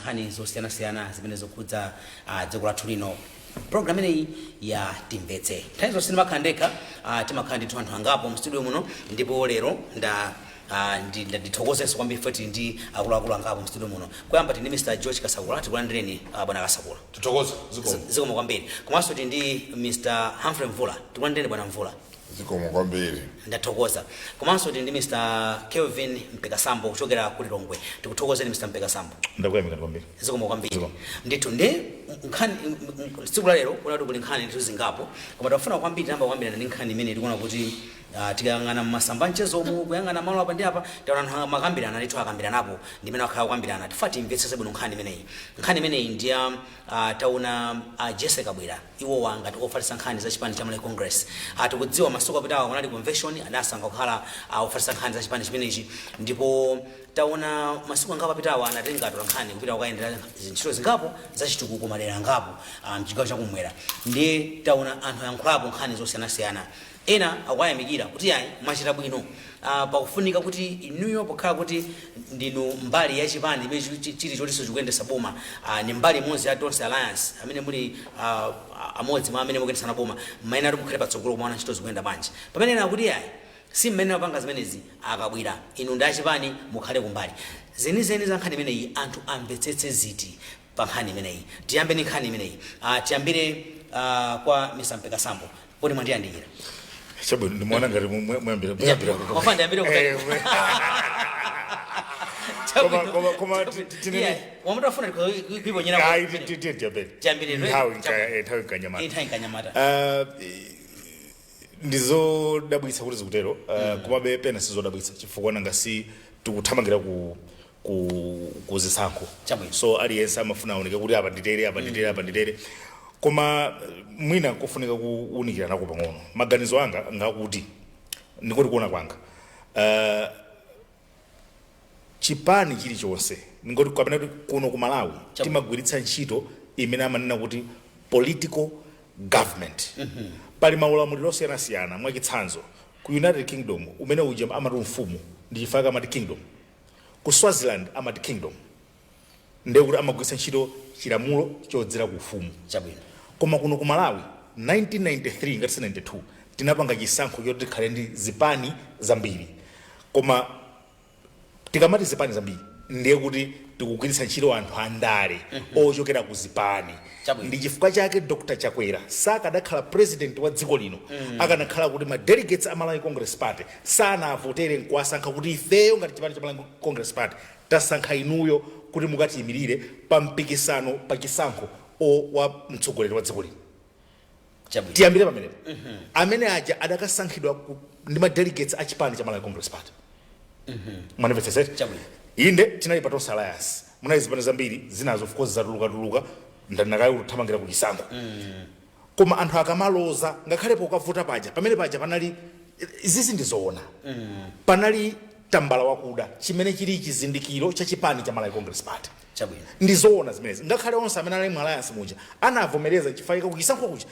Nkhani zosiyanasiyana zimene zokhudza dziko lathu lino, program imeneyi ya Timvetse. Nthawi zonse ndimakhala ndekha, timakhala ndithu anthu angapo mu studio muno, ndipo lero ndithokozenso kwambiri foti ndi akuluakulu angapo mu studio muno. Kuyamba tili ndi Mr George Kasakula. Tikulandireni, bwana Kasakula. Tithokoza, zikomo. Zikomo kwambiri. Komanso tili ndi Mr Humphrey Mvula. Tikulandireni, bwana Mvula. Zikomo kwambiri. Ndathokoza. Komanso tili ndi Mr Kelvin Mpekasambo kuchokera ku Lilongwe. Tikuthokozeni, Mr Mpekasambo. Ndakuyamika kwambiri. Zikomo kwambiri. Zikomo. Ndithu ndi nkhani tsiku la lero kunati kuli nkhani ndithu zingapo, koma tafuna kwambiri tiyamba kuyambirana ndi nkhani imene tikuona kuti tikayang'ana mmasamba mchezomu, kuyang'ana malo apa ndi apa, taona anthu makambirana ndithu, akambiranapo ndimene akhala kukambirana. Tifa timvetsese bwino nkhani imeneyi. Nkhani imeneyi ndiya taona Jesse Kabwira, iwowa ngati ofalitsa nkhani za chipani cha Malawi Congress. Tikudziwa masiku apitawa kunali convention, adasankha kukhala ofalitsa nkhani za chipani chimenechi, ndipo taona masiku angapo apitawa anatenga atola nkhani kupita kukayendera ntchito zingapo zachitukuko madera angapo mchigawo chakumwera. Ndiye taona anthu ayankhulapo nkhani zosiyanasiyana. Ena akuyamikira kuti ayi, mwachita bwino, pakufunika kuti inuyo pokhala kuti ndinu mbali ya chipani imene chili chotinso chikuyendetsa boma, ni mbali imodzi ya Tonse Alliance, amene muli amodzi mwa amene mukuyendetsana boma, mayenera kuti mukhale patsogolo kumaona ntchito zikuyenda bwanji. Pamene ena akuti ayi, si mmene mapanga zimenezi akabwira, inu ndi achipani mukhale kumbali. Zenizeni za nkhani imeneyi, anthu amvetsetse ziti pa nkhani imeneyi? Tiyambe ndi nkhani imeneyi. Tiyambire kwa Mr Mpekasambo, poti mwandiyandikira. Chabwino, ndimaona ngati muyambira. Mafana ndiyambire kutali. Koma Yeah, wamutafuna kuiponyera. Ayi, tiyambire. Tiyambire. Nthawi nkanyamata. Nthawi nkanyamata. Ndizodabwitsa kuti zikutero, komabe pena sizodabwitsa, chifukwa nanga si tikuthamangira ku zisankho? Chabwino. So aliyense amafuna aoneke kuti apa nditere, apa nditere, apa nditere. Koma mwina nkofunika kuwunikira nako pang'ono. Maganizo anga ngakuti, ndikoti kuona kwanga, chipani chilichonse, ndingoti kapena kuti kuno ku Malawi, timagwiritsa ntchito imene amanena kuti political government. Pali maulamuliro osiyanasiyana. Mwachitsanzo, ku United Kingdom umene uja amati mfumu, ndi chifukwa amati kingdom. Ku Swaziland amati kingdom, ndiye kuti amagwiritsa ntchito chilamulo chodzera ku ufumu. Koma kuno ku Malawi, 1993 ngati si 92, tinapanga chisankho choti tikhale ndi zipani zambiri. Koma tikamati zipani zambiri, ndiye kuti tikugwiritsa ntchito anthu andale ochokera ku zipani. Ndi chifukwa chake Dr Chakwera sakadakhala president wa dziko lino akanakhala kuti ma delegates a Malawi Congress Party sanavotere nkuwasankha kuti ifeyo ngati chipani cha Malawi Congress Party tasankha inuyo kuti mukatiyimirire pa mpikisano pa chisankho o wa mtsogoleri wa dziko lino. Tiyambire pamenepo. Amene aja adakasankhidwa ndi ma delegates a chipani cha Malawi Congress Party. Mwanimvetsetsera? Chabwino. Inde, tinali pa Tonse Alliance, munali zipani zambiri zinazo, of course zatulukatuluka, ndanakayi kuthamangira ku chisankho. Koma anthu akamaloza, ngakhale pokavuta paja, pamene paja panali izizi, ndizoona, panali tambala wakuda chimene chili chizindikiro cha chipani cha Malawi Congress Party. Ndizoona zimenezi. Ngakhale onse amene ali mu alliance muja anavomereza, chifukwa ku chisankho kuja.